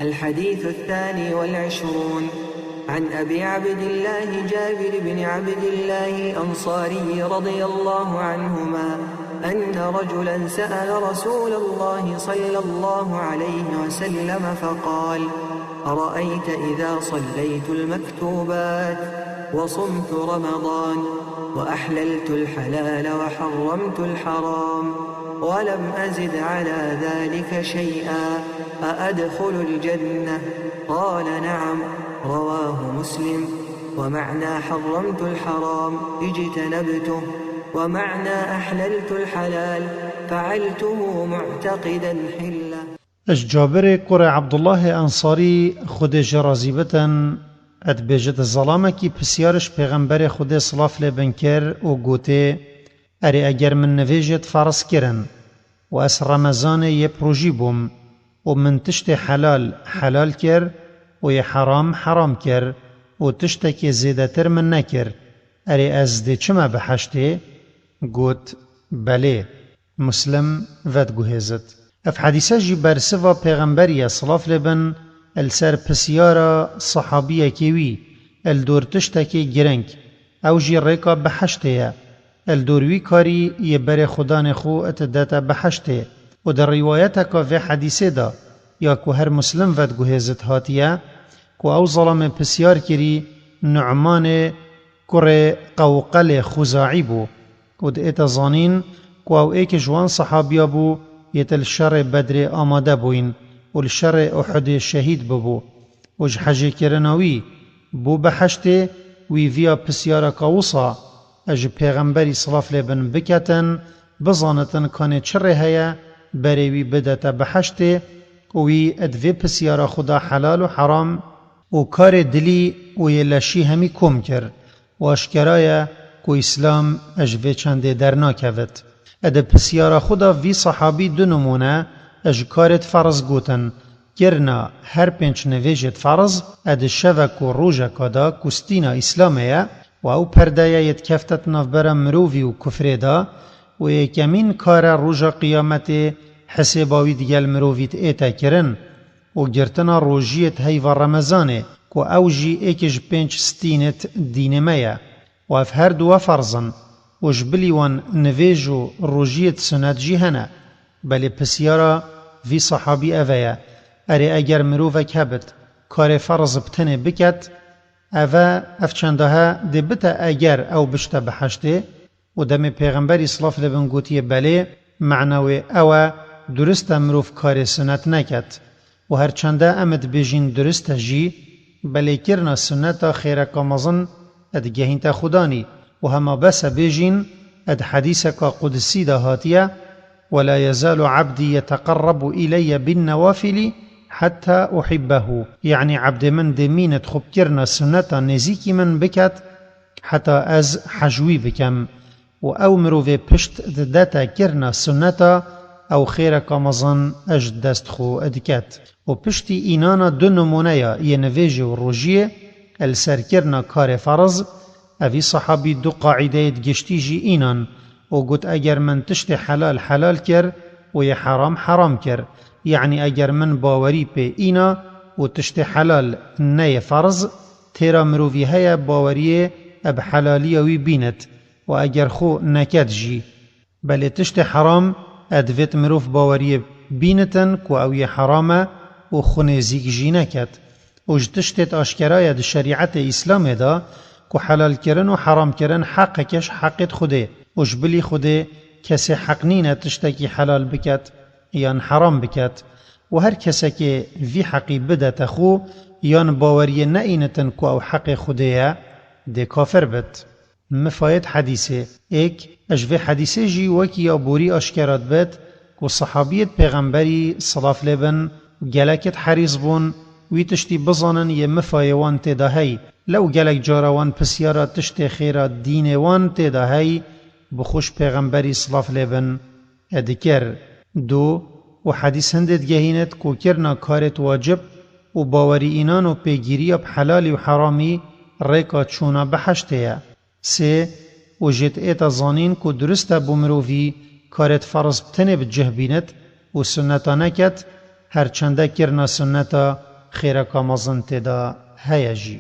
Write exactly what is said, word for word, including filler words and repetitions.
الحديث الثاني والعشرون. عن أبي عبد الله جابر بن عبد الله الأنصاري رضي الله عنهما أن رجلا سأل رسول الله صلى الله عليه وسلم فقال: أرأيت إذا صليت المكتوبات وصمت رمضان وأحللت الحلال وحرمت الحرام ولم أزد على ذلك شيئا أأدخل الجنة؟ قال: نعم. رواه مسلم. ومعنى حرمت الحرام اجتنبته، ومعنى أحللت الحلال فعلته معتقدا حله. Ji Cabirê kurê Ebdullahê Ensarî, Xwedê jê razî bitin, dibêjit: Zelamekî pisyar ji Pêxemberê Xwedê silav lê bin kir û gotê: Erê, eger min nivêjêt ferz kirin û ez Remezanê yê pirojî bûm û min tiştê helal helal kir û yê heram heram kir û tiştekê zêdetir min nekir, erê, ez dê çime biheştê? Got: Belê. Muslim vediguhêzit. Ev hedîse jî bersiva Pêxemberî ye, silav lê bin, li ser pisyara sehabiyekê wî li dor tiştekê girîng, ew jî rêka biheştê ye. Li dor wî karî yê berê Xudanê xwe didete biheştê. Û di rîwayeteka vê hedîsê de, ya ku her Muslim vediguhêzit, hatiye ku ew zelamê pisyar kirî Nu'manê kurê Qewqelê Xuzaî bû û diête zanîn ku ew êk ji wan sehabiya bû yêt li şerê Bedrê amade bûyîn û li şerê Uhudê şehîd bibû û ji hejêkirina wî bû biheştê, wî viya pisyareka wisa ji Pêxemberî, silav lê bin, biketin, bizanitin kanê çi rê heye berê wî bidete biheştê û wî di vê pisyara xwe de helal û heram û karê dilî û yê leşî hemî kom kir û aşkera ye ku Îslam ji vê çendê dernakevit. Di pisyara xwe de vî sehabî du nimûne ji karêt ferz gotin, kirina her pênc nivêjêt ferz, di şevek û rojeka de ku stîna Îslamê ye û ew perde ye yê dikeftet navbera mirovî û kufrê de û yekemîn kar e roja Qiyametê hesêba wî digel mirovî diête kirin û girtina rojiyêt heyva Remezanê ku ew jî êk ji pênc stînêt dînê me ye. Û ev her du ferz in û ji bilî wan nivêj û rojiyêt sunet jî hene. Belê pisyara vî sehabî ev e ye, erê, eger mirovek hebit karê ferz bi tenê biket, ev e, ev çenda he dê bite eger ew bişte biheştê? Û demê Pêxemberî, silav lê bin, gotiye belê, mana wê ew e, durist e mirov karê sunet neket. Û her çende em dibêjin durist e jî, belê kirina sunneta xêreka mezin digehînte Xudanî û hema bes e bêjin, di hedîseka qudisî de hatiye: "Wela yezalu abdî yeteqerrebu îleyye bin newafilî hetta uhibbehu." Yanî ebdê min dê mînit xwe bi kirina sunneta nêzîkî min biket, heta ez hej wî bikem. Û ew mirovê pişt didete kirina sunneta, ew xêreka mezin ji dest xwe diket. Û piştî înana du nimûneya yê nivêjê û rojiyê, li ser kirina karê ferz, evî sehabî du qaîdeyêt giştî jî înan û got: Eger min tiştê helal helal kir û yê heram heram kir, yanî eger min bawerî pê îna û tiştê helal neyê ferz, têra mirovî heye baweriyê bi helaliya wî bînit û eger xwe neket jî. Belê tiştê heram, e, divêt mirov baweriyê bînitin ku ew yê heram e û xwe nêzîk jî neket. Û ji tiştêt aşkera ye di şerîetê Îslamê de ku helalkirin û heramkirin heqeke ji heqêt Xwedê û ji bilî Xwedê kesê heq nîne tiştekî helal biket yan heram biket. Û her kesekê vî heqî bidete xwe yan baweriyê neînitin ku ew heqê Xwedê ye, dê kafir bit. Mifayêt hedîsê. Êk, ji vê hedîsê jî wekî ya borî aşkera dibit ku sehabiyêt Pêxemberî, silav lê bin, gelekêt herîs bûn, wî tiştî bizanin yê mifayê wan tê de hey. Lew gelek cara wan pisyara tiştê xêra dînê wan tê de hey, bi xwe ji Pêxemberî, silav lê bin, dikir. Du, û hedîs hindê digehînit ku kirina karêt wacib û bawerî înan û pêgîriya bi helalî û heramî rêka çûna biheştê ye. Sê, û jê diête zanîn ku durist e bo mirovî karêt ferz bi tenê bi cih bînit û sunneta neket, Her çende kirina sunneta xêreka mezin tê de heye jî.